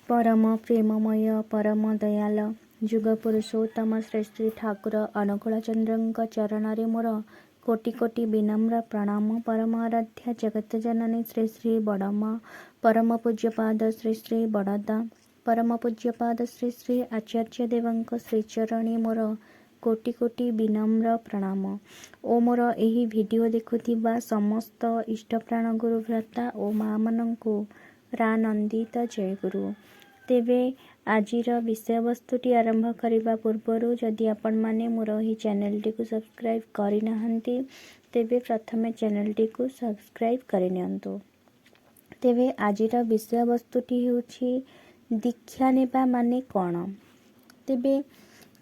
ପରମ ପ୍ରେମମୟ ପରମ ଦୟାଲ ଯୁଗ ପୁରୁଷୋତ୍ତମ ଶ୍ରୀ ଶ୍ରୀ ଠାକୁର ଅନୁକୂଳ ଚନ୍ଦ୍ରଙ୍କ ଚରଣରେ ମୋର କୋଟି କୋଟି ବିନମ୍ର ପ୍ରଣାମ। ପରମ ଆରାଧ୍ୟା ଜଗତ ଜନନୀ ଶ୍ରୀ ଶ୍ରୀ ବଡ଼ମା, ପରମ ପୂଜ୍ୟପାଦ ଶ୍ରୀ ଶ୍ରୀ ବଡ଼ଦା, ପରମ ପୂଜ୍ୟପାଦ ଶ୍ରୀ ଶ୍ରୀ ଆଚାର୍ଯ୍ୟ ଦେବଙ୍କ ଶ୍ରୀଚରଣେ ମୋର କୋଟି କୋଟି ବିନମ୍ର ପ୍ରଣାମ ଓ ମୋର ଏହି ଭିଡ଼ିଓ ଦେଖୁଥିବା ସମସ୍ତ ଇଷ୍ଟପ୍ରାଣ ଗୁରୁ ଭ୍ରାତା ଓ ମାଆମାନଙ୍କୁ ରାନନ୍ଦିତ ଜୟଗୁରୁ। ତେବେ ଆଜିର ବିଷୟବସ୍ତୁଟି ଆରମ୍ଭ କରିବା ପୂର୍ବରୁ ଯଦି ଆପଣମାନେ ମୋର ଏହି ଚ୍ୟାନେଲଟିକୁ ସବସ୍କ୍ରାଇବ୍ କରିନାହାନ୍ତି, ତେବେ ପ୍ରଥମେ ଚ୍ୟାନେଲଟିକୁ ସବସ୍କ୍ରାଇବ୍ କରିନିଅନ୍ତୁ। ତେବେ ଆଜିର ବିଷୟବସ୍ତୁଟି ହେଉଛି ଦୀକ୍ଷା ନେବା ମାନେ କ'ଣ? ତେବେ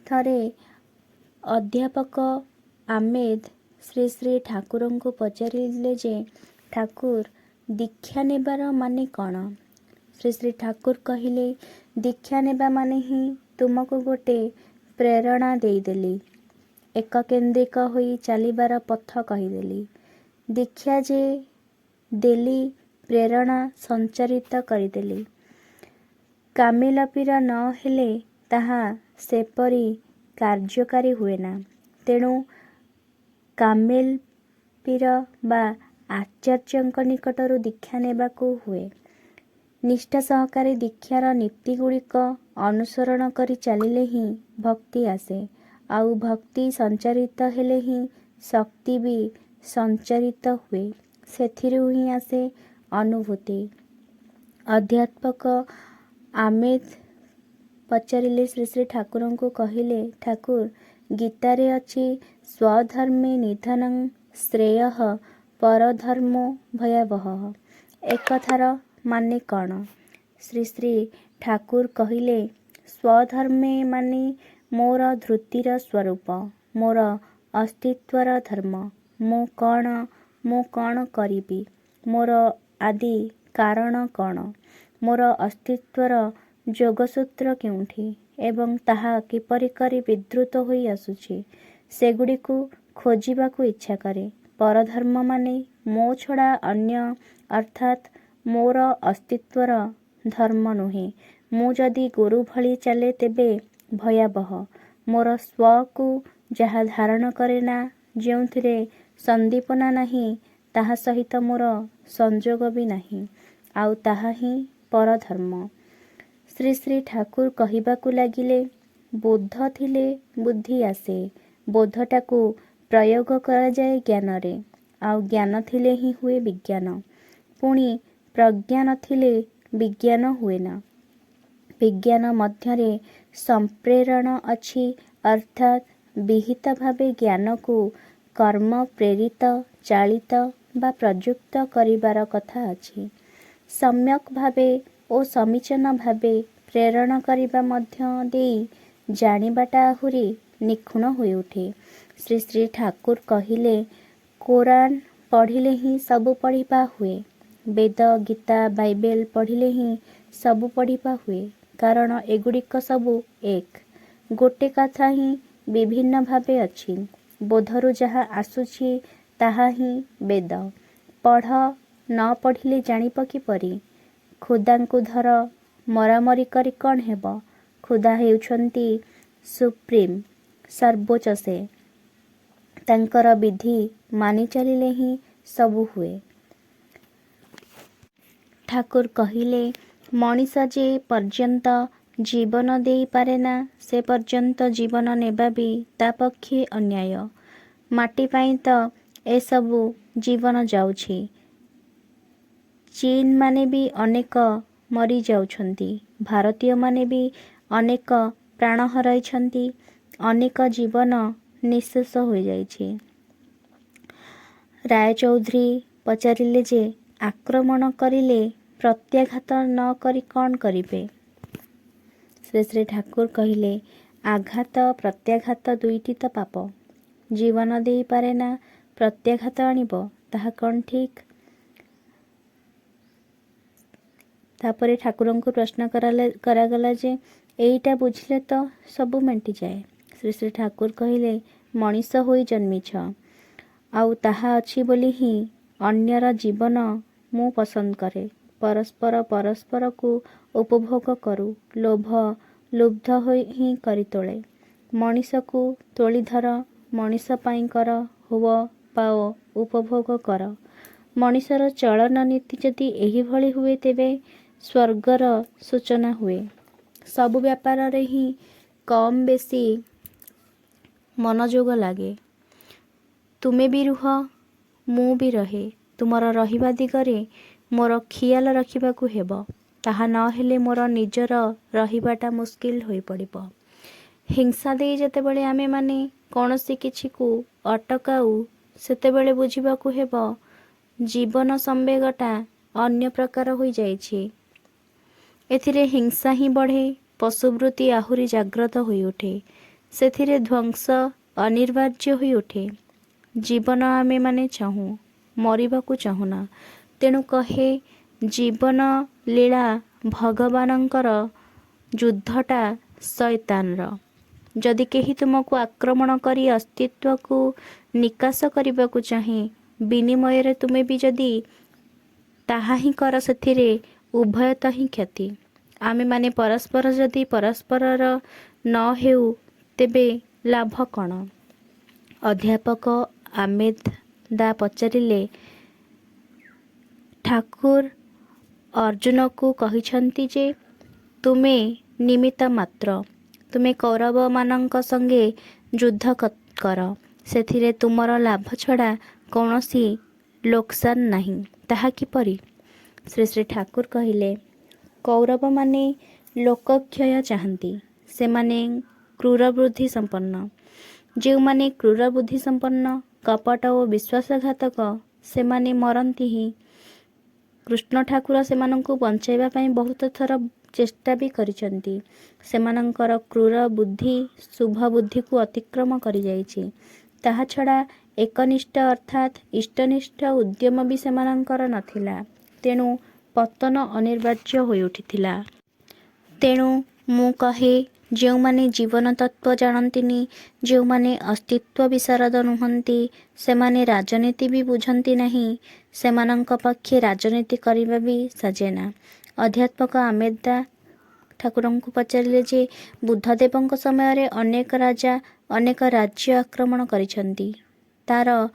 ଥରେ ଅଧ୍ୟାପକ ଆମେଦ ଶ୍ରୀ ଶ୍ରୀ ଠାକୁରଙ୍କୁ ପଚାରିଲେ ଯେ, ଠାକୁର, ଦୀକ୍ଷା ନେବାର ମାନେ କ'ଣ? ଶ୍ରୀ ଶ୍ରୀ ଠାକୁର କହିଲେ, ଦୀକ୍ଷା ନେବା ମାନେ ହିଁ ତୁମକୁ ଗୋଟେ ପ୍ରେରଣା ଦେଇଦେଲି, ଏକକେନ୍ଦ୍ରିକ ହୋଇ ଚାଲିବାର ପଥ କହିଦେଲି। ଦୀକ୍ଷା ଯେ ଦେଲି, ପ୍ରେରଣା ସଞ୍ଚାରିତ କରିଦେଲି। କାମିଲ ପୀର ନ ହେଲେ ତାହା ସେପରି କାର୍ଯ୍ୟକାରୀ ହୁଏନା। ତେଣୁ କାମିଲ ପୀର ବା ଆଚାର୍ଯ୍ୟଙ୍କ ନିକଟରୁ ଦୀକ୍ଷା ନେବାକୁ ହୁଏ। ନିଷ୍ଠା ସହକାରେ ଦୀକ୍ଷାର ନୀତିଗୁଡ଼ିକ ଅନୁସରଣ କରି ଚାଲିଲେ ହିଁ ଭକ୍ତି ଆସେ, ଆଉ ଭକ୍ତି ସଞ୍ଚାରିତ ହେଲେ ହିଁ ଶକ୍ତି ବି ସଞ୍ଚାରିତ ହୁଏ। ସେଥିରୁ ହିଁ ଆସେ ଅନୁଭୂତି। ଅଧ୍ୟାପକ ଆମେଦ ପଚାରିଲେ ଶ୍ରୀ ଶ୍ରୀ ଠାକୁରଙ୍କୁ, କହିଲେ, ଠାକୁର, ଗୀତାରେ ଅଛି, ସ୍ୱଧର୍ମେ ନିଧନଂ ଶ୍ରେୟଃ ପରଧର୍ମୋ ଭୟାବହଃ। ଏକଥାର ମାନେ କ'ଣ? ଶ୍ରୀ ଶ୍ରୀ ଠାକୁର କହିଲେ, ସ୍ୱଧର୍ମେ ମାନେ ମୋର ଧୃତିର ସ୍ୱରୂପ, ମୋର ଅସ୍ତିତ୍ୱର ଧର୍ମ। ମୁଁ କ'ଣ, ମୁଁ କ'ଣ କରିବି, ମୋର ଆଦି କାରଣ କ'ଣ, ମୋର ଅସ୍ତିତ୍ୱର ଯୋଗସୂତ୍ର କେଉଁଠି ଏବଂ ତାହା କିପରି କରି ବିଧୃତ ହୋଇ ଆସୁଛି, ସେଗୁଡ଼ିକୁ ଖୋଜିବାକୁ ଇଚ୍ଛା କରେ। ପରଧର୍ମ ମାନେ ମୋ ଛଡ଼ା ଅନ୍ୟ, ଅର୍ଥାତ୍ ମୋର ଅସ୍ତିତ୍ୱର ଧର୍ମ ନୁହେଁ। ମୁଁ ଯଦି ଗୋରୁ ଭଳି ଚାଲେ ତେବେ ଭୟାବହ। ମୋର ସ୍ୱକୁ ଯାହା ଧାରଣ କରେନା, ଯେଉଁଥିରେ ସନ୍ଦୀପନା ନାହିଁ, ତାହା ସହିତ ମୋର ସଂଯୋଗ ବି ନାହିଁ, ଆଉ ତାହା ହିଁ ପରଧର୍ମ। ଶ୍ରୀ ଶ୍ରୀ ଠାକୁର କହିବାକୁ ଲାଗିଲେ, ବୋଧ ଥିଲେ ବୁଦ୍ଧି ଆସେ। ବୋଧଟାକୁ ପ୍ରୟୋଗ କରାଯାଏ ଜ୍ଞାନରେ, ଆଉ ଜ୍ଞାନ ଥିଲେ ହିଁ ହୁଏ ବିଜ୍ଞାନ। ପୁଣି ପ୍ରଜ୍ଞା ନଥିଲେ ବିଜ୍ଞାନ ହୁଏନା। ବିଜ୍ଞାନ ମଧ୍ୟରେ ସମ୍ପ୍ରେରଣ ଅଛି, ଅର୍ଥାତ୍ ବିହିତ ଭାବେ ଜ୍ଞାନକୁ କର୍ମ ପ୍ରେରିତ, ଚାଳିତ ବା ପ୍ରଯୁକ୍ତ କରିବାର କଥା ଅଛି। ସମ୍ୟକ୍ ଭାବେ ଓ ସମୀଚୀନ ଭାବେ ପ୍ରେରଣ କରିବା ମଧ୍ୟ ଦେଇ ଜାଣିବାଟା ଆହୁରି ନିଖୁଣ ହୋଇଉଠେ। ଶ୍ରୀ ଶ୍ରୀ ଠାକୁର କହିଲେ, କୋରାନ ପଢ଼ିଲେ ହିଁ ସବୁ ପଢ଼ିବା ହୁଏ। ବେଦ, ଗୀତା, ବାଇବେଲ ପଢ଼ିଲେ ହିଁ ସବୁ ପଢ଼ିବା ହୁଏ। କାରଣ ଏଗୁଡ଼ିକ ସବୁ ଏକ। ଗୋଟେ କଥା ହିଁ ବିଭିନ୍ନ ଭାବେ ଅଛି। ବୋଧରୁ ଯାହା ଆସୁଛି ତାହା ହିଁ ବେଦ। ପଢ଼, ନ ପଢ଼ିଲେ ଜାଣିବ କିପରି? ଖୁଦାଙ୍କୁ ଧର ମରାମରି କରି କ'ଣ ହେବ? ଖୁଦା ହେଉଛନ୍ତି ସୁପ୍ରିମ, ସର୍ବୋଚ୍ଚ ସେ। ତାଙ୍କର ବିଧି ମାନି ଚାଲିଲେ ହିଁ ସବୁ ହୁଏ। ଠାକୁର କହିଲେ, ମଣିଷ ଯେ ପର୍ଯ୍ୟନ୍ତ ଜୀବନ ଦେଇ ପାରେନା, ସେ ପର୍ଯ୍ୟନ୍ତ ଜୀବନ ନେବା ବି ତା ପକ୍ଷେ ଅନ୍ୟାୟ। ମାଟି ପାଇଁ ତ ଏସବୁ ଜୀବନ ଯାଉଛି। ଚୀନମାନେ ବି ଅନେକ ମରିଯାଉଛନ୍ତି। ଭାରତୀୟମାନେ ବି ଅନେକ ପ୍ରାଣ ହରାଇଛନ୍ତି। ଅନେକ ଜୀବନ ନିଃଶେଷ ହୋଇଯାଇଛି। ରାୟଚୌଧୁରୀ ପଚାରିଲେ ଯେ, ଆକ୍ରମଣ କରିଲେ ପ୍ରତ୍ୟାଘାତ ନ କରି କ'ଣ କରିବେ? ଶ୍ରୀ ଶ୍ରୀ ଠାକୁର କହିଲେ, ଆଘାତ ପ୍ରତ୍ୟାଘାତ ଦୁଇଟି ତ ପାପ। ଜୀବନ ଦେଇପାରେନା, ପ୍ରତ୍ୟାଘାତ ଆଣିବ, ତାହା କ'ଣ ଠିକ୍? ତାପରେ ଠାକୁରଙ୍କୁ ପ୍ରଶ୍ନ କରାଗଲା ଯେ, ଏଇଟା ବୁଝିଲେ ତ ସବୁ ମେଣ୍ଟିଯାଏ। ଶ୍ରୀ ଶ୍ରୀ ଠାକୁର କହିଲେ, ମଣିଷ ହୋଇ ଜନ୍ମିଛ, ଆଉ ତାହା ଅଛି ବୋଲି ହିଁ ଅନ୍ୟର ଜୀବନ ମୁଁ ପସନ୍ଦ କରେ। ପରସ୍ପର ପରସ୍ପରକୁ ଉପଭୋଗ କରୁ। ଲୋଭ ଲୁବ୍ଧ ହିଁ କରିତୋଳେ। ମଣିଷକୁ ତୋଳିଧର, ମଣିଷ ପାଇଁ କର, ହୁଅ, ପାଅ, ଉପଭୋଗ କର। ମଣିଷର ଚଳନ ନୀତି ଯଦି ଏହିଭଳି ହୁଏ, ତେବେ ସ୍ୱର୍ଗର ସୂଚନା ହୁଏ। ସବୁ ବ୍ୟାପାରରେ ହିଁ କମ୍ ବେଶୀ ମନୋଯୋଗ ଲାଗେ। ତୁମେ ବି ରୁହ, ମୁଁ ବି ରହେ। ତୁମର ରହିବା ଦିଗରେ ମୋର ଖିଆଲ ରଖିବାକୁ ହେବ। ତାହା ନ ହେଲେ ମୋର ନିଜର ରହିବାଟା ମୁସ୍କିଲ ହୋଇପଡ଼ିବ। ହିଂସା ଦେଇ ଯେତେବେଳେ ଆମେମାନେ କୌଣସି କିଛିକୁ ଅଟକାଉ, ସେତେବେଳେ ବୁଝିବାକୁ ହେବ, ଜୀବନ ସମ୍ବେଗଟା ଅନ୍ୟ ପ୍ରକାର ହୋଇଯାଇଛି। ଏଥିରେ ହିଂସା ହିଁ ବଢ଼େ, ପଶୁବୃତ୍ତି ଆହୁରି ଜାଗ୍ରତ ହୋଇଉଠେ। ସେଥିରେ ଧ୍ୱଂସ ଅନିବାର୍ଯ୍ୟ ହୋଇଉଠେ। ଜୀବନ ଆମେମାନେ ଚାହୁଁ, ମରିବାକୁ ଚାହୁଁନା। ତେଣୁ କହେ, ଜୀବନ ଲୀଳା ଭଗବାନଙ୍କର, ଯୁଦ୍ଧଟା ଶୟତାନର। ଯଦି କେହି ତୁମକୁ ଆକ୍ରମଣ କରି ଅସ୍ତିତ୍ୱକୁ ନିକାଶ କରିବାକୁ ଚାହେଁ, ବିନିମୟରେ ତୁମେ ବି ଯଦି ତାହା ହିଁ କର, ସେଥିରେ ଉଭୟତଃ ହିଁ କ୍ଷତି। ଆମେମାନେ ପରସ୍ପର ଯଦି ପରସ୍ପରର ନ ହେଉ, ତେବେ ଲାଭ କ'ଣ? ଅଧ୍ୟାପକ ଆମେଦ୍ ଦା ପଚାରିଲେ, ଠାକୁର ଅର୍ଜୁନକୁ କହିଛନ୍ତି ଯେ ତୁମେ ନିମିତ୍ତ ମାତ୍ର। ତୁମେ କୌରବମାନଙ୍କ ସଙ୍ଗେ ଯୁଦ୍ଧ କର। ସେଥିରେ ତୁମର ଲାଭ ଛଡ଼ା କୌଣସି ଲୋକସାନ ନାହିଁ। ତାହା କିପରି? ଶ୍ରୀ ଶ୍ରୀ ଠାକୁର କହିଲେ, କୌରବମାନେ ଲୋକକ୍ଷୟ ଚାହାନ୍ତି। ସେମାନେ କ୍ରୂରବୁଦ୍ଧି ସମ୍ପନ୍ନ। ଯେଉଁମାନେ କ୍ରୂର ବୁଦ୍ଧିସମ୍ପନ୍ନ, କପଟ ଓ ବିଶ୍ୱାସଘାତକ, ସେମାନେ ମରନ୍ତି ହିଁ। କୃଷ୍ଣ ଠାକୁର ସେମାନଙ୍କୁ ବଞ୍ଚାଇବା ପାଇଁ ବହୁତ ଥର ଚେଷ୍ଟା ବି କରିଛନ୍ତି। ସେମାନଙ୍କର କ୍ରୂର ବୁଦ୍ଧି ଶୁଭ ବୁଦ୍ଧିକୁ ଅତିକ୍ରମ କରିଯାଇଛି। ତାହା ଛଡ଼ା ଏକନିଷ୍ଠ ଅର୍ଥାତ୍ ଇଷ୍ଟନିଷ୍ଠ ଉଦ୍ୟମ ବି ସେମାନଙ୍କର ନଥିଲା। ତେଣୁ ପତନ ଅନିବାର୍ଯ୍ୟ ହୋଇଉଠିଥିଲା। ତେଣୁ ମୁଁ କହେ, ଯେଉଁମାନେ ଜୀବନତତ୍ତ୍ୱ ଜାଣନ୍ତିନି, ଯେଉଁମାନେ ଅସ୍ତିତ୍ୱ ବିଶାରଦ ନୁହନ୍ତି, ସେମାନେ ରାଜନୀତି ବି ବୁଝନ୍ତି ନାହିଁ, ସେମାନଙ୍କ ପକ୍ଷେ ରାଜନୀତି କରିବା ବି ସାଜେନା। ଅଧ୍ୟାପକ ଆମେଦ୍ ଦା ଠାକୁରଙ୍କୁ ପଚାରିଲେ ଯେ ବୁଦ୍ଧଦେବଙ୍କ ସମୟରେ ଅନେକ ରାଜା ଅନେକ ରାଜ୍ୟ ଆକ୍ରମଣ କରିଛନ୍ତି, ତାର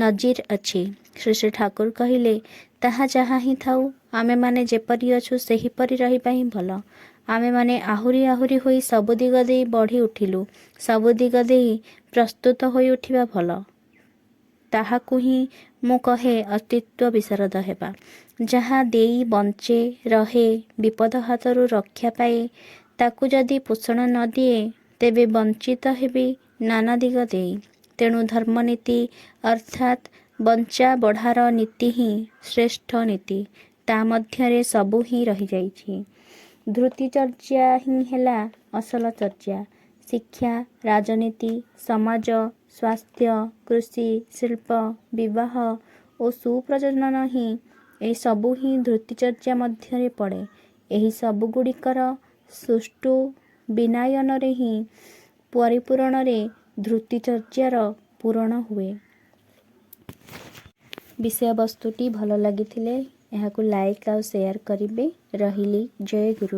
ନଜିର ଅଛି। ଶ୍ରୀ ଶ୍ରୀ ଠାକୁର କହିଲେ, ତାହା ଯାହା ହିଁ ଥାଉ, ଆମେମାନେ ଯେପରି ଅଛୁ, ସେହିପରି ରହିବା ହିଁ ଭଲ। ଆମେମାନେ ଆହୁରି ଆହୁରି ହୋଇ ସବୁ ଦିଗ ଦେଇ ବଢ଼ି ଉଠିଲୁ। ସବୁ ଦିଗ ଦେଇ ପ୍ରସ୍ତୁତ ହୋଇ ଉଠିବା ଭଲ। ତାହାକୁ ହିଁ ମୁଁ କହେ ଅସ୍ତିତ୍ୱ ବିଶାରଦ ହେବା। ଯାହା ଦେଇ ବଞ୍ଚେ, ରହେ, ବିପଦ ହାତରୁ ରକ୍ଷା ପାଏ, ତାକୁ ଯଦି ପୋଷଣ ନ ଦିଏ, ତେବେ ବଞ୍ଚିତ ହେବି ନାନା ଦିଗ ଦେଇ। ତେଣୁ ଧର୍ମନୀତି ଅର୍ଥାତ୍ ବଞ୍ଚା ବଢ଼ାର ନୀତି ହିଁ ଶ୍ରେଷ୍ଠ ନୀତି। ତା ମଧ୍ୟରେ ସବୁ ହିଁ ରହିଯାଇଛି। ଧୃତିଚର୍ଯ୍ୟା ହିଁ ହେଲା ଅସଲ ଚର୍ଯ୍ୟା। ଶିକ୍ଷା, ରାଜନୀତି, ସମାଜ, ସ୍ୱାସ୍ଥ୍ୟ, କୃଷି, ଶିଳ୍ପ, ବିବାହ ଓ ସୁପ୍ରଜନନ ହିଁ, ଏହି ସବୁ ହିଁ ଧୃତିଚର୍ଯ୍ୟା ମଧ୍ୟରେ ପଡ଼େ। ଏହି ସବୁଗୁଡ଼ିକର ସୁଷ୍ଠୁ ବିନାୟନରେ ହିଁ ପରିପୂରଣରେ ଧୃତିଚର୍ଯ୍ୟାର ପୂରଣ ହୁଏ। ବିଷୟବସ୍ତୁଟି ଭଲ ଲାଗିଥିଲେ ଏହାକୁ ଲାଇକ୍ ଆଉ ସେୟାର କରିବେ। ରହିଲି, ଜୟ ଗୁରୁ।